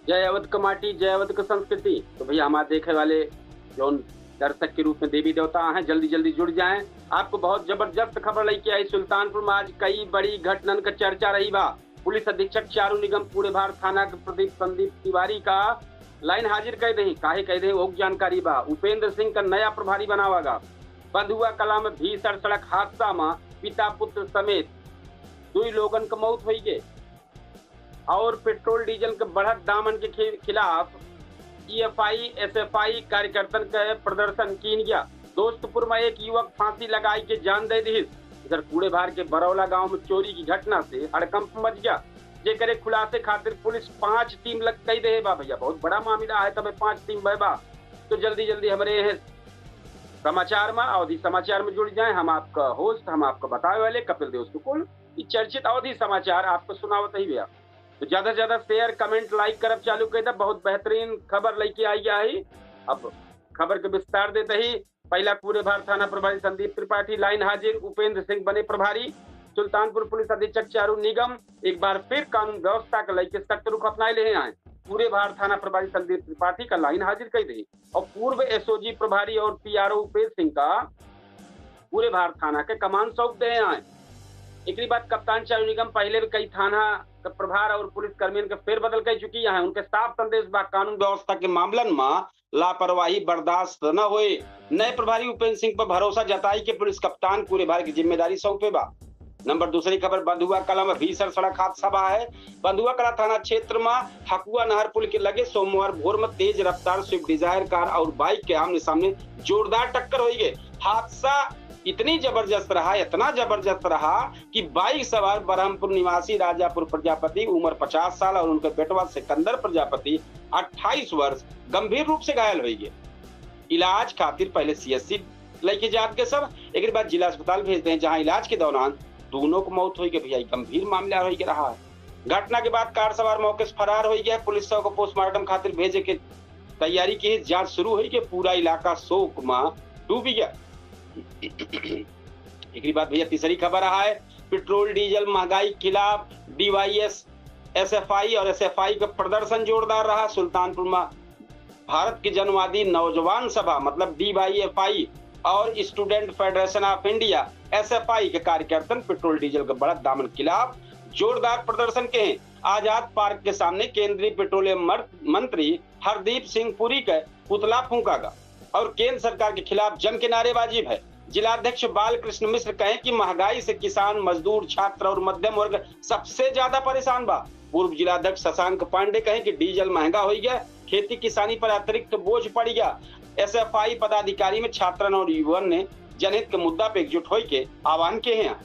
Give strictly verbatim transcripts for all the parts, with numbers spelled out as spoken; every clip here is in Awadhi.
जय अवध क माटी, जय अवध क संस्कृति। तो भैया, हमारे देखे वाले जौन दर्शक के रूप में देवी देवता हैं, जल्दी जल्दी जुड़ जाएं। आपको बहुत जबरदस्त खबर लेके आई। सुल्तानपुर में आज कई बड़ी घटनन क चर्चा रही बा। पुलिस अधीक्षक चारू निगम कूड़ेभार थाना के प्रदीप संदीप तिवारी का लाइन हाजिर कइ देही। काहे कइ देही, ओक जानकारी बा। उपेंद्र सिंह का नया प्रभारी बनावा गा। बंधुआ कला में भीषण सड़क हादसा में पिता पुत्र समेत दुई लोगन क मौत होइगे। और पेट्रोल डीजल के बढ़त दामन के खि-, खिलाफ ईएफआई, एसएफआई कार्यकर्तन के प्रदर्शन कीन गया। दोस्तपुर में एक युवक फांसी लगाई के जान दे दिहिस। इधर कूड़ेभार के बरौला गांव में चोरी की घटना से हड़कंप मच गया, जेकरे खुलासे खातिर पुलिस पांच टीम लग कई देहे बा। भैया, बहुत बड़ा मामला है, तबे पांच टीम भय बा। तो जल्दी जल्दी हमरे यह समाचार में, अवधी समाचार में जुड़ जाएं। हम आपका होस्ट, हम आपको बतावे वाले कपिल देव सुकुल। ई चर्चित अवधी समाचार आपको सुनावत ही भैया। तो ज्यादा से ज्यादा शेयर, कमेंट, लाइक करब चालू कर दे। बहुत बेहतरीन खबर लेके आई गया है। अब खबर के विस्तार देते ही पहला कूड़ेभार थाना प्रभारी संदीप त्रिपाठी लाइन हाजिर, उपेंद्र सिंह बने प्रभारी। सुल्तानपुर पुलिस अधीक्षक चारू निगम एक बार फिर कानून व्यवस्था के लेके सख्त रुख अपनाए ले आए। कूड़ेभार थाना प्रभारी संदीप त्रिपाठी का लाइन हाजिर कई देही और पूर्व एसओजी प्रभारी और पीआरओ उपेश सिंह का कूड़ेभार थाना के कमान सौंप दे आए। एकरी बाद कप्तान चारू निगम पहले भी कई थाना के प्रभार और पुलिस कर्मियन के फेरबदल कर चुकी हैं। उनके साफ संदेश बा, कानून व्यवस्था के मामलन में लापरवाही बर्दाश्त न होए। नए प्रभारी उपेंद्र सिंह पर भरोसा जताई के पुलिस कप्तान कूड़ेभार की जिम्मेदारी सौंपे बा। नंबर दूसरी खबर, बंधुआ कला में भीषण सड़क हादसा बा है। बंधुआ कला थाना क्षेत्र में हकुआ नहर पुल के लगे सोमवार भोर में तेज रफ्तार स्विफ्ट डिजायर कार और बाइक के आमने सामने जोरदार टक्कर होइगे। हादसा इतनी जबरदस्त रहा, इतना जबरदस्त रहा कि बाइक सवार बरहमपुर निवासी राजापुर प्रजापति, उम्र पचास साल, और उनके बेटवा सिकंदर प्रजापति, अट्ठाईस वर्ष, गंभीर रूप से घायल होइगे। इलाज खातिर पहले सीएचसी लेके जात के सब, एक बाद जिला अस्पताल भेज दें, जहां इलाज के दौरान दोनों को मौत होइगे। भैया, गंभीर मामला होइगे रहा है। घटना के बाद कार सवार मौके से फरार होइगे। पुलिस शव को पोस्टमार्टम खातिर भेजे के तैयारी की, जांच शुरू होइगे। पूरा इलाका शोक में डूबी गया। एकरी बाद भैया, तीसरी खबर रहा है, पेट्रोल डीजल महंगाई के खिलाफ डीवाईएस, एसएफआई और एसएफआई का प्रदर्शन जोरदार रहा। सुल्तानपुर में भारत की जनवादी नौजवान सभा, मतलब डीवाईएफआई, और स्टूडेंट फेडरेशन ऑफ इंडिया, एसएफआई, के कार्यकर्तन पेट्रोल डीजल के बढ़त दामन खिलाफ जोरदार प्रदर्शन के हैं। आजाद पार्क के सामने केंद्रीय पेट्रोलियम मर-, मंत्री हरदीप सिंह पुरी के पुतला फूंका गा और केंद्र सरकार के खिलाफ जम के नारेबाजी भय। जिलाध्यक्ष बालकृष्ण मिश्र कहें कि महंगाई से किसान, मजदूर, छात्र और मध्यम वर्ग सबसे ज्यादा परेशान बा। पूर्व जिलाध्यक्ष शशांक पांडे कहें कि डीजल महंगा होइ गया, खेती किसानी पर अतिरिक्त बोझ पड़ गया। एसएफआई पदाधिकारी में छात्रन और युवन ने जनहित के मुद्दा पे एकजुट होइके आह्वान किहे हैं।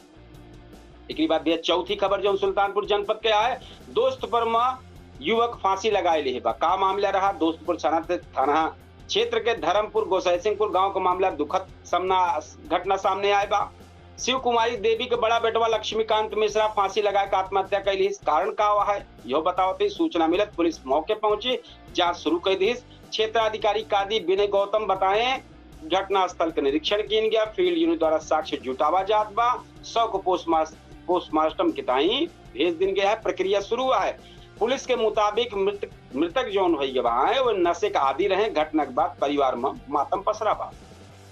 एकरी बाद भैया, चौथी खबर जौन सुल्तानपुर जनपद के आए, दोस्तपुर में युवक फांसी लगाए लिहे बा। का मामला रहा? दोस्तपुर थाना, थाना क्षेत्र के धर्मपुर गोसाई सिंहपुर गांव का मामला दुखद सामना, घटना सामने आए बा। शिव कुमारी देवी के बड़ा बेटवा लक्ष्मीकांत मिश्रा फांसी लगाए के आत्महत्या कैली। कारण का हुआ है, यो बतावत ही सूचना मिलत पुलिस मौके पहुंची, जांच शुरू कर दी। क्षेत्राधिकारी कादी विनय गौतम बताएं, घटनास्थल के निरीक्षण कीन गया, फील्ड यूनिट द्वारा साक्ष्य जुटावा जात बा, शव को पोस्टमार्स-, पोस्टमार्टम के ताई भेज दिन गया है, प्रक्रिया शुरू हुआ है। पुलिस के मुताबिक मृत-, मृतक जौन होई गवा है, वो नशे का आदी रहे। घटना के बाद परिवार में मातम पसरा बा।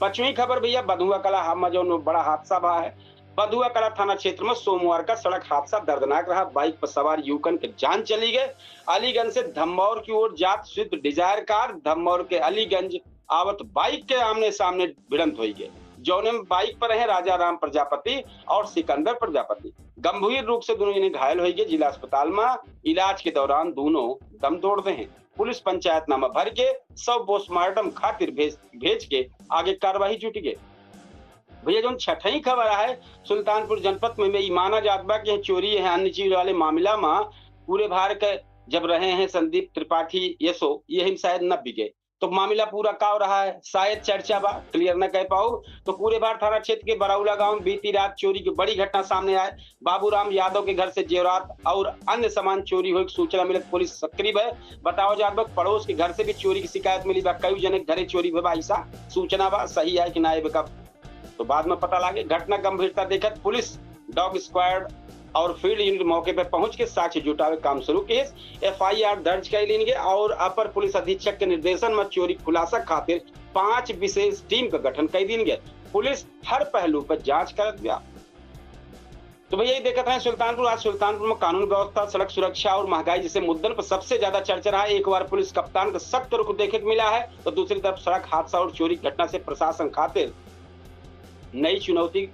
पांचवी खबर भैया, बंधुआ कला हम जौन बड़ा हादसा बा है। बंधुआ कला थाना क्षेत्र में सोमवार का सड़क हादसा दर्दनाक रहा। बाइक पर सवार युवकन के जान चली गए। अलीगंज से धम्मौर की ओर जात स्विफ्ट डिजायर कार धम्मौर के अलीगंज आवत बाइक के आमने सामने भिड़ंत होई गए, जौने में बाइक पर रहे राजा राम प्रजापति और सिकंदर प्रजापति। गंभीर रूप से दोनों जने घायल होई गए। जिला अस्पताल में इलाज के दौरान दोनों दम तोड़ दे हैं। पुलिस पंचायतनामा भर के शव पोस्टमार्टम खातिर भेज, भेज के आगे कार्रवाई जुटी गए। भैया, जौन छठई खबर है, सुल्तानपुर जनपद में, में ई माना जात बा कि चोरी है, अन्य चीज वाले मामला में कूड़ेभार के जब रहे हैं संदीप त्रिपाठी, ये सो, यही में शायद न बिके। तो मामला पूरा का रहा है, शायद चर्चा बा, क्लियर न कह पाओ। तो कूड़ेभार थाना क्षेत्र के बरौला गांव में बीती रात चोरी की बड़ी घटना सामने आए। बाबूराम यादव के घर से जेवरात और अन्य सामान चोरी होए की सूचना मिलत पुलिस सक्रिय है। बताओ जात बा, पड़ोस के घर से भी चोरी की शिकायत मिली बा, कई जने के घरे चोरी भवा, ऐसा सूचना बा, सही है कि ना, ये बेका तो बाद में पता लागे। घटना गंभीरता देखत पुलिस डॉग स्क्वाड और फील्ड यूनिट मौके पे पहुंच के साक्ष्य जुटावे काम शुरू किहिस। एफआईआर दर्ज कइ लीन गए और अपर पुलिस अधीक्षक के निर्देशन में चोरी खुलासा खातिर पांच विशेष टीम का गठन कइ दीन गए। पुलिस हर पहलू पर जांच करत बा। तो भैया, ये देखत हैं सुल्तानपुर। आज सुल्तानपुर में कानून व्यवस्था, सड़क सुरक्षा और महंगाई जैसे मुद्दन पर सबसे ज्यादा चर्चा रहा। एक बार पुलिस कप्तान का सख्त रुख देखे के मिला है, तो दूसरी तरफ सड़क हादसा और चोरी घटना से प्रशासन खातिर नई चुनौती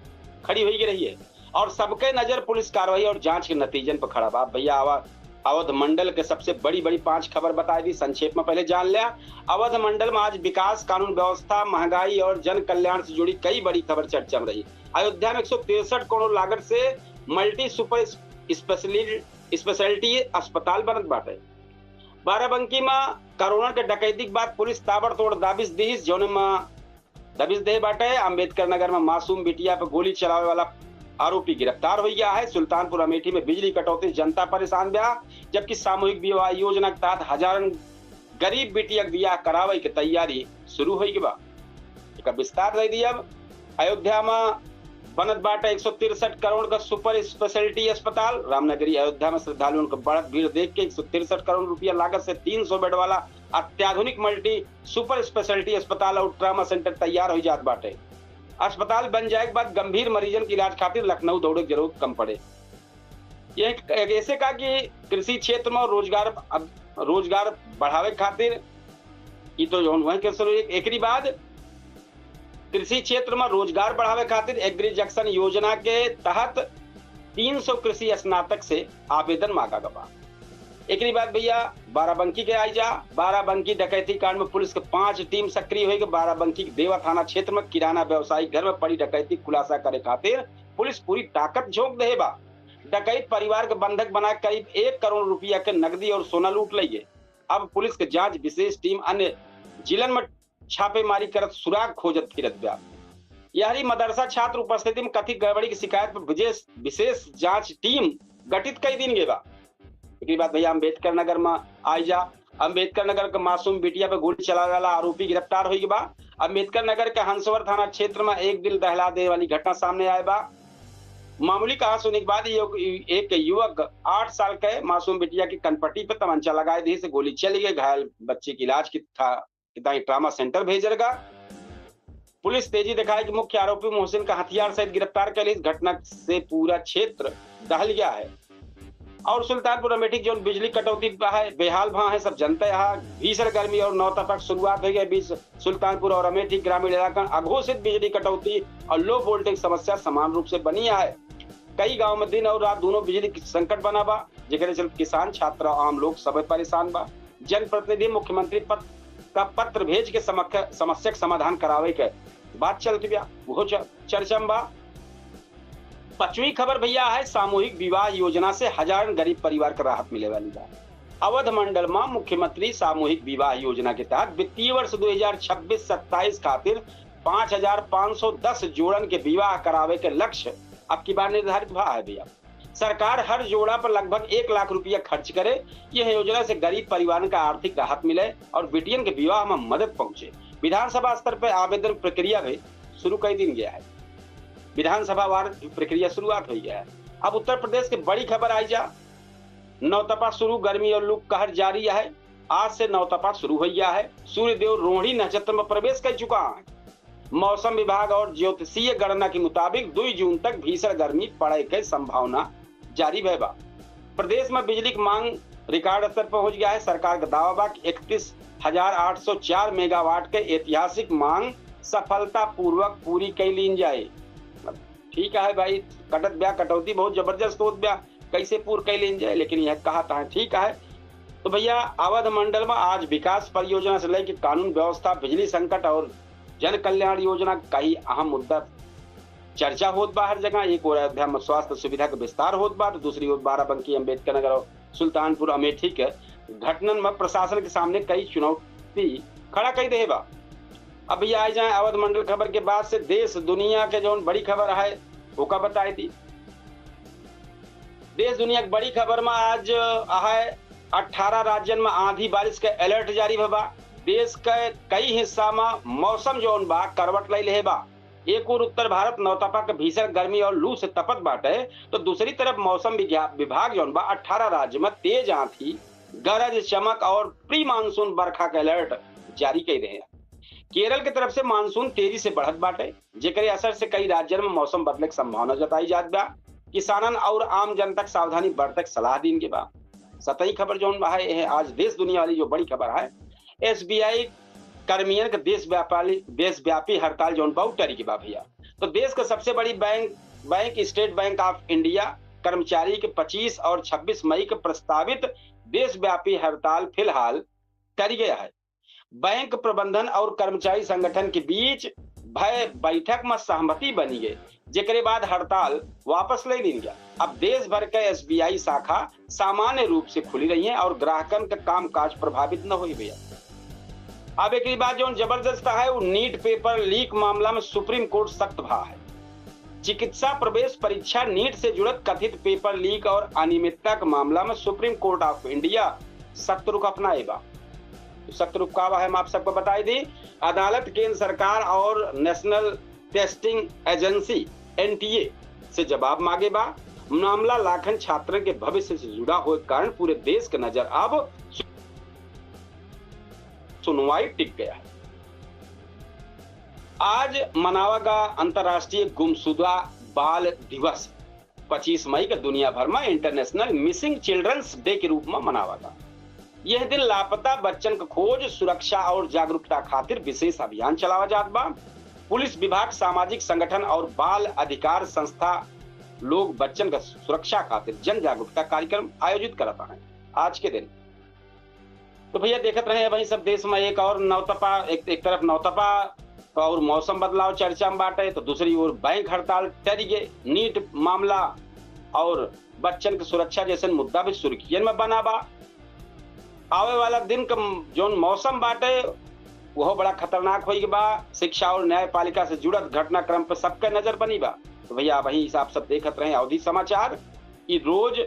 खड़ी हुई रही है और सबके नजर पुलिस कार्रवाई और जांच के नतीजन पर खड़ा बा। भैया, आवा-, अवध मंडल के सबसे बड़ी बड़ी पांच खबर बताई दी, संक्षेप में पहले जान लिया। अवध मंडल में आज विकास, कानून व्यवस्था, महंगाई और जन कल्याण से जुड़ी कई बड़ी खबर चर्चा में रही। अयोध्या में एक सौ तिरसठ करोड़ लागत से मल्टी सुपर स्पेशलिटी अस्पताल बनत बाटे। बाराबंकी में कोरोना के डकैती के बाद पुलिस ताबड़तोड़ दबिश दिहिस, जौने में दबिश देहे बाटे। अंबेडकर नगर में मासूम बिटिया पर गोली चलावे वाला आरोपी गिरफ्तार हो गया है। सुल्तानपुर अमेठी में बिजली कटौती से जनता परेशान बा, जबकि सामूहिक विवाह योजना के तहत हजारन गरीब बिटिया के बियाह करावे के तैयारी शुरू हो गई बा। एकर विस्तार दे दिया। अयोध्या में बनत बाटे एक सौ तिरसठ करोड़ का सुपर स्पेशलिटी अस्पताल। रामनगरी अयोध्या में श्रद्धालुओं के बढ़त भीड़ देख के एक सौ तिरसठ करोड़ रुपया लागत से तीन सौ बेड वाला अत्याधुनिक मल्टी सुपर स्पेशलिटी अस्पताल और ट्रामा सेंटर तैयार हो जात बाटे। अस्पताल बन जाए के बाद गंभीर मरीजन के इलाज खातिर लखनऊ दौड़े के जरूरत कम पड़े। ये एक, एक ऐसे का कि कृषि क्षेत्र में रोजगार, अब रोजगार बढ़ावे खातिर, ये तो जौन वही के शुरू, एक, एकरी बाद कृषि क्षेत्र में रोजगार बढ़ावे खातिर एग्री जंक्शन योजना के तहत तीन सौ कृषि स्नातक से आवेदन मांगा गवा। एकरी बाद भैया, बाराबंकी के आई जा। बाराबंकी डकैती कांड में पुलिस के पांच टीम सक्रिय हुई। बाराबंकी के देवा थाना क्षेत्र में किराना व्यवसायी घर में पड़ी डकैती खुलासा करे खातिर पुलिस पूरी ताकत झोंक दे बा। डकैत परिवार के बंधक बना करीब एक करोड़ रुपया के नकदी और सोना लूट लइए। अब पुलिस के जांच विशेष टीम अन्य जिलन में छापेमारी करत सुराग खोजत फिरत बा। यहरी मदरसा छात्र उपस्थिति में कथित गड़बड़ी की शिकायत पर विशेष, विशेष जांच टीम गठित कई दिन गए बा। एकरी बाद भैया, अम्बेडकर नगर में आई जा। अम्बेडकर नगर के मासूम बिटिया पे गोली चलावे वाला आरोपी गिरफ्तार हो गया बा। अम्बेडकर नगर के हंसवर थाना क्षेत्र में एक दिल दहला देने वाली घटना सामने आए बा। मामूली कहा सुने के बाद ये एक युवक आठ साल के मासूम बिटिया की कनपट्टी पे तमंचा लगाए दी से गोली चली गई। घायल बच्चे की इलाज की था, की ताई ट्रामा सेंटर भेजल गा। पुलिस तेजी दिखाए कि मुख्य आरोपी मोहसिन का हथियार सहित गिरफ्तार कर ली। इस घटना से पूरा क्षेत्र दहल गया है। और सुल्तानपुर अमेठी के जौन बिजली कटौती बा है, बेहाल भा है, सब जनते यहाँ। भीषण गर्मी और नौतपा के शुरुआत हो गई। बीच सुल्तानपुर और अमेठी ग्रामीण इलाका में अघोषित बिजली कटौती और लो वोल्टेज समस्या समान रूप से बनी है। कई गांव में दिन और रात दोनों बिजली की संकट बना बा, जेकरे चलते किसान, छात्र और आम लोग सब परेशान बा। जनप्रतिनिधि मुख्यमंत्री पद का पत्र भेज के समक-, समस्या के समाधान करावे के बात चलत बा, वो च-, चर्चा में बा। पचवीं खबर भैया है, सामूहिक विवाह योजना से हजारन गरीब परिवार के राहत मिले वाली बा। अवध मंडल में मुख्यमंत्री सामूहिक विवाह योजना के तहत वित्तीय वर्ष दो हज़ार छब्बीस सत्ताईस खातिर पाँच हज़ार पाँच सौ दस जोड़न के विवाह करावे के लक्ष्य अब की बार निर्धारित भा है भैया। सरकार हर जोड़ा पर लगभग एक लाख रुपया खर्च करे। यह योजना से गरीब परिवारन का आर्थिक राहत मिले और बिटियन के विवाह में मदद पहुंचे। विधानसभा स्तर पर आवेदन प्रक्रिया भी शुरू कर दी गया है। विधानसभा वार प्रक्रिया शुरुआत हो गया है। अब उत्तर प्रदेश के बड़ी खबर आई जा। नौतपा शुरू, गर्मी और लू कहर जारी है। आज से नौतपा शुरू हो गया है। सूर्यदेव रोहिणी नक्षत्र में प्रवेश कर चुका है। मौसम विभाग और ज्योतिषीय गणना के मुताबिक दो जून तक भीषण गर्मी पड़े के संभावना जारी भय बा। प्रदेश में बिजली की मांग रिकॉर्ड स्तर पर पहुंच गया है। सरकार का दावा बा कि इकतीस हजार आठ सौ चार मेगावाट के ऐतिहासिक मांग सफलतापूर्वक पूरी कर लीन जाए। ठीक है भाई, कटत ब्या, कटौती बहुत जबरदस्त होत ब्या, कैसे पूर कर लीन जाए, लेकिन यह कहा था ठीक है। तो भैया, अवध मंडल में आज विकास परियोजना से लेके कानून व्यवस्था, बिजली संकट और जन कल्याण योजना कई अहम मुद्दा चर्चा होत बा हर जगह। एक ओर अयोध्या में स्वास्थ्य सुविधा के विस्तार होत बा, तो दूसरी ओर बाराबंकी, अम्बेडकर नगर और सुल्तानपुर अमेठी के घटनन में प्रशासन के सामने कई चुनौती खड़ा कई दे बा। अब भैया, आई जाए अवध मंडल खबर के बाद से देश दुनिया के जौन बड़ी खबर है, ओका बताई दी। देश दुनिया के बड़ी खबर में आज है, अठारह राज्यन में आंधी बारिश के अलर्ट जारी भा बा। देश के कई हिस्सा में मौसम जौन बा, करवट ले ले बा। एक ओर उत्तर भारत नौतपा के भीषण गर्मी और लू से तपत बाटे, तो दूसरी तरफ मौसम विज्ञा-, विभाग जौन बा, अठारह राज्य में तेज आंधी, गरज, चमक और प्री मानसून बरखा के अलर्ट जारी कई रहे हैं। केरल के तरफ से मानसून तेजी से बढ़त बाटे, जेकरे असर से कई राज्यन में मौसम बदले के संभावना जताई जात बा। किसानन और आम जनता के सावधानी बरते के सलाह दीन के बा। सतही खबर जौन बा है, यह आज देश दुनिया वाली जो बड़ी खबर है, एसबीआई कर्मियन के देश व्यापारी, देशव्यापी हड़ताल जौन बा, उ टरी के बा भैया। तो देश के सबसे बड़ी बैंक, बैंक स्टेट बैंक ऑफ इंडिया कर्मचारी के पच्चीस और छब्बीस मई के प्रस्तावित देशव्यापी हड़ताल फिलहाल टरी गया है। बैंक प्रबंधन और कर्मचारी संगठन के बीच भय बैठक में सहमति बनी गई, जेकरे बाद हड़ताल वापस ले लीन गया। अब देश भर के एसबीआई शाखा सामान्य रूप से खुली रही हैं और ग्राहकन का कामकाज प्रभावित न होई भैया। अब एक बात जौन जबरदस्त है, वो नीट पेपर लीक मामला में सुप्रीम कोर्ट सख्त भा है। चिकित्सा प्रवेश परीक्षा नीट से जुड़त कथित पेपर लीक और अनियमितता के मामला में सुप्रीम कोर्ट ऑफ इंडिया सख्त रुख अपनाए बा। सख्त रुख का बा है, हम आप सबको बताई दी। अदालत केंद्र सरकार और नेशनल टेस्टिंग एजेंसी, एनटीए, से जवाब मांगे बा। मामला लाखन छात्रन के भविष्य से जुड़ा होए के कारण पूरे देश के नजर अब सुनवाई टिक गया है। आज मनावा गा अंतर्राष्ट्रीय गुमशुदा बाल दिवस। पच्चीस मई के दुनिया भर में इंटरनेशनल मिसिंग चिल्ड्रंस डे के रूप में मनावा गा। यह दिन लापता बच्चन के खोज, सुरक्षा और जागरूकता खातिर विशेष अभियान चलावा जात बा। पुलिस विभाग, सामाजिक संगठन और बाल अधिकार संस्था लोग बच्चन के सुरक्षा खातिर जन जागरूकता कार्यक्रम आयोजित करत हैं आज के दिन। तो भैया, देखत रहे वही सब देश में एक और नौतपा, एक, एक तरफ नौतपा और मौसम बदलाव चर्चा में बाटे, तो दूसरी ओर बैंक हड़ताल टरी गए, नीट मामला और बच्चन के सुरक्षा जैसन मुद्दा भी सुर्खियन में बना बा। आवे वाला दिन का जौन मौसम बाटे, वह बड़ा खतरनाक होई के बा। शिक्षा और न्यायपालिका से जुड़त घटनाक्रम पर सबके नजर बनी बा। तो भैया, वही हिसाब सब देखत रहे अवधी समाचार। ई रोज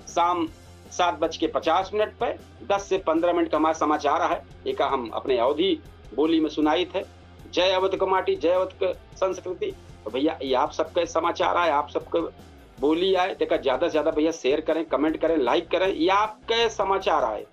शाम सात बज के पचास मिनट पे दस से पन्द्रह मिनट का हमारा समाचार है, एका हम अपने अवधी बोली में सुनाइत है। जय अवध के माटी, जय अवध के संस्कृति। तो भैया, ये आप सबके समाचार आए, आप सबके बोली आए, तेका ज्यादा से ज्यादा भैया शेयर करें, कमेंट करें, लाइक करें, ये आपके समाचार आए।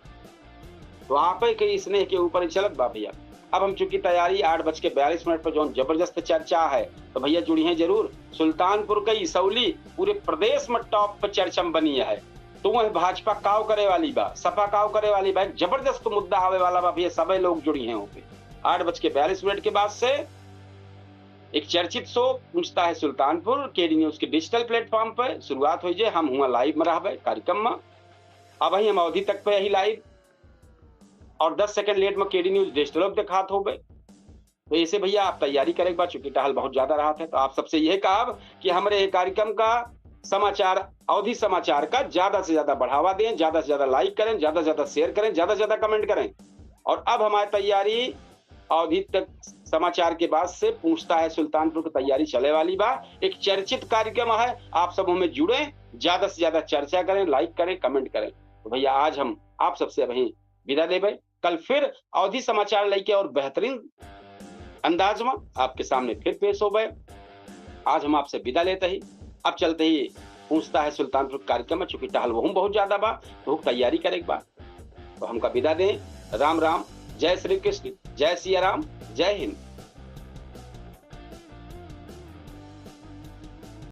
तो आप ही के स्नेह के ऊपर ही चलत बा भैया। अब हम चूंकि तैयारी आठ बज के बयालीस मिनट पर जौन जबरदस्त चर्चा है, तो भैया जुड़ी हैं जरूर। सुल्तानपुर के इसौली पूरे प्रदेश में टॉप पर चर्चा में बनी है। तो वह भाजपा काव करे वाली बा, सपा काव करे वाली बा, एक जबरदस्त मुद्दा आवे वाला बा भैया, सबे लोग जुड़ी हैं वहाँ पे। आठ बज के बयालीस मिनट के बाद से एक चर्चित शो पूछता है सुल्तानपुर केडी न्यूज के डिजिटल प्लेटफॉर्म पर शुरुआत हो जाए। हम हुआ लाइव में रहबे कार्यक्रम में। अब ही हम अवधी तक पे यही लाइव और दस सेकंड लेट में केडी न्यूज डेस्कटॉप दिखात होबे। तो ऐसे भैया, आप तैयारी करे के बाद, चूंकि टहल बहुत ज्यादा रहत है, तो आप सबसे यह कहब कि हमरे ये कार्यक्रम का समाचार, अवधी समाचार का ज्यादा से ज्यादा बढ़ावा दें, ज्यादा से ज्यादा लाइक करें, ज्यादा से ज्यादा शेयर करें, ज्यादा से ज्यादा कमेंट करें। और अब हमारी तैयारी अवधी तक समाचार के बाद से पूछता है सुल्तानपुर की तैयारी चले वाली बा। एक चर्चित कार्यक्रम है, आप सब हमें जुड़े, ज्यादा से ज्यादा चर्चा करें, लाइक करें, कमेंट करें। तो भैया, आज हम आप सबसे वहीं विदा देबे। कल फिर अवधी समाचार लेके और बेहतरीन अंदाज में आपके सामने फिर पेश होबे। आज हम आपसे विदा लेते ही, अब चलते ही पूछता है सुल्तानपुर कार्यक्रम में, चूंकि टहल वहूँ बहुत ज्यादा बा, तो तैयारी करे के बा। तो हमका विदा दें। राम राम, जय श्री कृष्ण, जय सिया राम, जय हिंद।